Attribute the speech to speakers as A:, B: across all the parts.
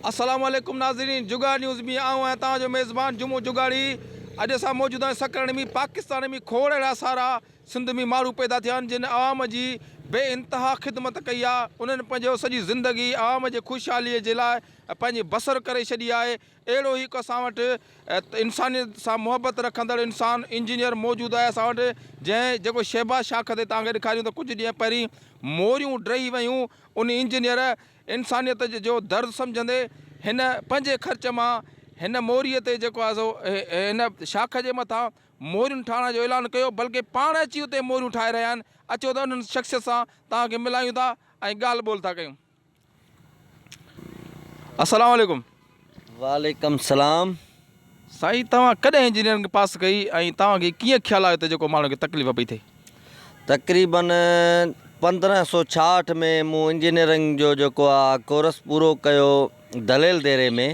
A: السلام عليڪم ناظرين جگاڙ نيوز ۾ آئون آهيان توهان جو ميزبان جمعو جگاڙي اڄ اسان موجود آهيون سڪرنڊ ۾ پاڪستان ۾ کوڙ اهڙا سارا سنڌ ۾ ماڻهو پيدا ٿيا آهن جن عوام جي بي انتها خدمت ڪئي آهي انهن پنهنجو سڄي زندگي عوام جي خوشحالي جي لاء پنهنجي بسر ڪري ڇڏي آهي اهڙو ئي هڪ اسان وٽ انسانيت سان محبت رکندڙ انسان انجنيئر موجود آهي اسان وٽ جنهن جيڪو شهباز شاخ تي توهان کي ڏيکاريون ته ڪجهه ڏينهن پهرين موريون ڊهي ويون ان انجنيئر انسانيت جو درد سمجهندي هن پنهنجي خرچ مان هن موريء تي جيڪو آهي سو هن شاخ جي مٿان موريون ٺاهڻ جو اعلان ڪيو بلڪه پاڻ اچي اتي موريون ٺاهي رهيا آهن اچو ته انهن شخصيت سان توهان کي ملايون ٿا ۽ ڳالهه ٻولهه ٿا ڪيون. السلام عليڪم.
B: وعليڪم السلام.
A: سائين توهان ڪڏهن انجنيئرنگ پاس ڪئي ۽ توهان کي ڪيئن خيال آيو ته جيڪو ماڻهن کي تڪليف پئي ٿئي.
B: تقريبن 1566 ۾ مون انجنيئرنگ جو جيڪو آ ڪورس پورو ڪيو دليل ديري ۾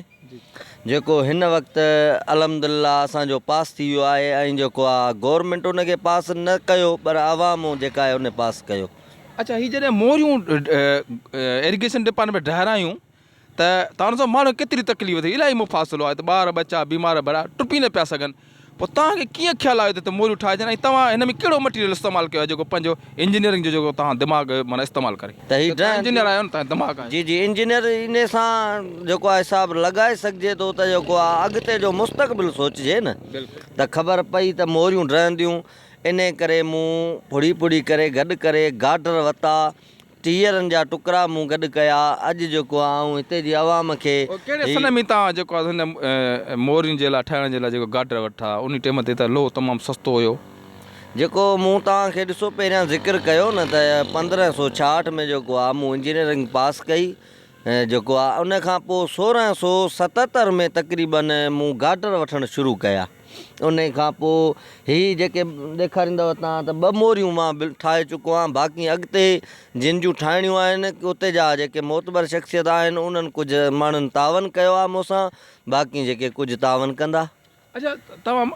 B: جيڪو هن وقت الحمدلله اسان جو پاس ٿي ويو آهي ۽ جيڪو آ گورنمينٽ ان کي پاس نه ڪيو پر عوام جيڪا آهي ان پاس ڪيو.
A: اڇا هي جڏهن موريون ايريگيشن ڊپارٽمينٽ ڊهرايون ته تان سان ماڻهن کي ڪيتري تڪليف ٿي الاهي مفاصلو آهي ته ٻار ٻچا بيمار ڀرا ٽپي نه پيا سگهن پوء توهان کي ڪيئن خيال آيو ته موريون ٺاهجن ۽ توهان هن ۾ ڪهڙو مٽيريل استعمال ڪيو آهي جيڪو پنهنجو انجنيئرنگ جو جيڪو توهان دماغ معنيٰ استعمال ڪري
B: ته هي
A: توهان انجنيئر آهيو نه توهان دماغ آهي
B: جي جي انجنيئر انهي سان جيڪو آهي حساب لڳائي سگهجي ٿو ته جيڪو آهي اڳتي جو مستقبل سوچجي نه ته خبر پئي ته موريون ڊهنديون انهي ڪري مون ڦڙي ڦڙي ڪري گڏ ڪري گاڊر وتا، ٽيئرن جا ٽڪرا مون گڏ ڪيا، اڄ جيڪو آئون هتي جي عوام کي
A: پوء ڪهڙي
B: هي.
A: سن ۾ توهان جيڪو آهي هن مورين جي لاء ٺاهڻ جي لاء جيڪو گاڊر وٺا، انهي ٽيم تي ته لوهه تمام سستو هيو.
B: جيڪو مون توهان کي ڏسو پهريان ذڪر ڪيو نه ته 1566 ۾ جيڪو آ مون انجنيئرنگ پاس ڪئي جيڪو آ ان کان پوء 1677 ۾ تقريبن مون گاڊر وٺڻ شروع ڪيا. انهي کان پوء هي جيڪي ڏيکاريندؤ تان ته ٻه موريون مان به ٺاهي چڪو آهيان باقي اڳتي جن جون ٺاهڻيون آهن اتي جا جيڪي معتبر شخصيت آهن انهن ڪجهه ماڻهن تعاون ڪيو آهي مون سان باقي جيڪي ڪجهه تعاون ڪندا.
A: اڇا توهان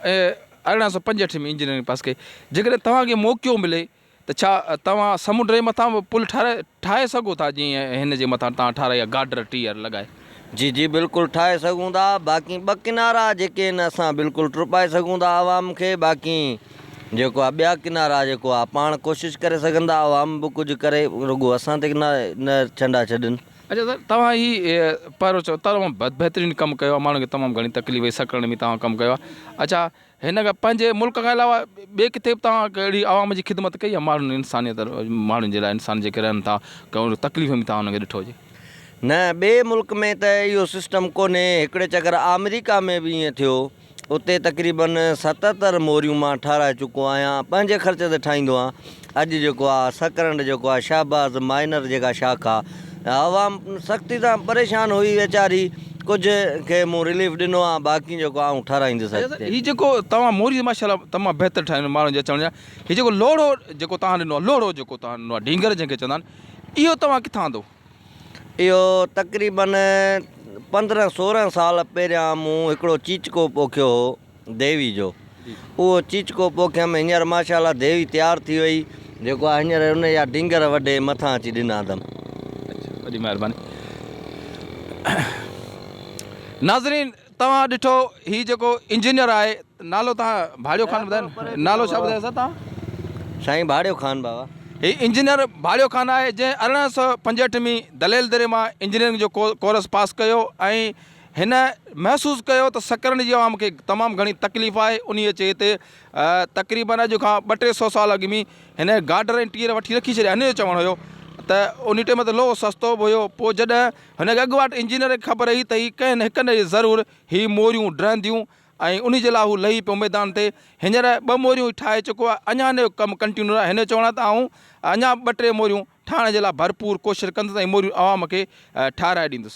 A: 1865 ۾ انجنيئرنگ پاس ڪئي جيڪڏهن توهان کي موقعو ملي ته ڇا توهان سمنڊ جي مٿان به پل ٺاهرائي ٺاهي سگهو ٿا جيئن هن جي مٿان توهان ٺاهرائي آهي گارڊر ٽيئر لڳائي.
B: جي جي بلڪل ٺاهي سگهون ٿا باقي ٻه ڪنارا جيڪي آهن اسان بلڪل ٽپائي سگهون ٿا عوام کي باقي جيڪو آهي ٻيا ڪنارا جيڪو آهي پاڻ ڪوشش ڪري سگهندا عوام به ڪجهه ڪري رڳو اسان تي نه نه ڇنڊا ڇڏن.
A: اڇا سر توهان هي پهريون چئو تمام بهترين ڪم ڪيو آهي ماڻهن کي تمام گهڻي تڪليف هئي سڪرنڊ ۾ توهان ڪم ڪيو آهي اڇا هن کان پنهنجي ملڪ کان علاوه ٻئي ڪٿي به توهان ڪهڙي عوام جي خدمت ڪئي آهي ماڻهن انسانيت ماڻهن جي لاء انسان جيڪي رهن ٿا ڪنهن تڪليف ۾ توهان انهن کي ڏٺو هجي.
B: نه ٻئي ملڪ ۾ ته اهو سسٽم ڪونهي هڪڙي چڪر آمريڪا ۾ به ائين ٿيو اتي تقريبن 77 موريون مان ٺهرائي چڪو آهيان پنهنجي خرچ تي ٺاهيندو آهيان اڄ جيڪو آهي سڪرنڊ جيڪو آهي شهباز مائنر جيڪا شاخ آهي عوام سختي سان پريشان هئي ويچاري ڪجهه کي مون رليف ڏنو آ باقي جيڪو آئون ٺهرائيندس اڳتي.
A: هي جيڪو توهان موري ماشاءالله تمام بهتر ٺاهيو ماڻهن جي اچڻ جا هي جيڪو لوڙهو جيڪو توهان ڏنو آ لوڙهو جيڪو توهان ڏنو آ ڍينگر جنهن کي چوندا آهن اهو توهان ڪٿان آندو؟
B: اهو تقريبن 15 16 سال پهريان مون هڪڙو چيچڪو پوکيو هو. ديوي جو اهو چيچڪو پوکيم هينئر ماشاء الله ديوي تيار ٿي وئي جيڪو آ هينئر ان جا ڊينگر وڍي مٿان اچي ڏنا اٿم.
A: اڇا وڏي مهرباني ناظرين توهان ڏٺو هي جيڪو انجنيئر آهي نالو توهان ڀاڙيو خان ٻڌايو نه نالو ڇا ٻڌايو سر توهان
B: سائين ڀاڙيو خان بابا.
A: هي انجنيئر ڀاڙيو خان آهي جنهن 1865 ۾ دليل دري مان انجنيئرنگ جو ڪورس پاس ڪيو ۽ هن محسوس ڪيو ته سڪرنڊ جي عوام کي تمام گهڻي تڪليف آهي انهيء چئي تي تقريبن اڄ کان ٻه ٽي سئو سال اڳ ۾ هن گاڊر ۽ ٽيئر وٺي رکي ڇڏيا هن جو چوڻ هيو ته انهي ٽيم تي لوهه سستو به هيو پوء جڏهن هن کي اڳواٽ انجنيئر کي خبر هئي ته هي ڪنهن نه هڪ نه ضرور هي موريون ڊهنديون ۽ انهي جي لاء هو لهي پيو ميدان تي هينئر ٻه موريون ٺاهي چڪو آهي اڃا هن جو ڪم ڪنٽينيو آهي هن جو چوڻ آهي ته آئون اڃا ٻه ٽي موريون ٺاهڻ جي لاء ڀرپور ڪوشش ڪندس ۽ موريون عوام کي ٺاهرائي ڏيندس.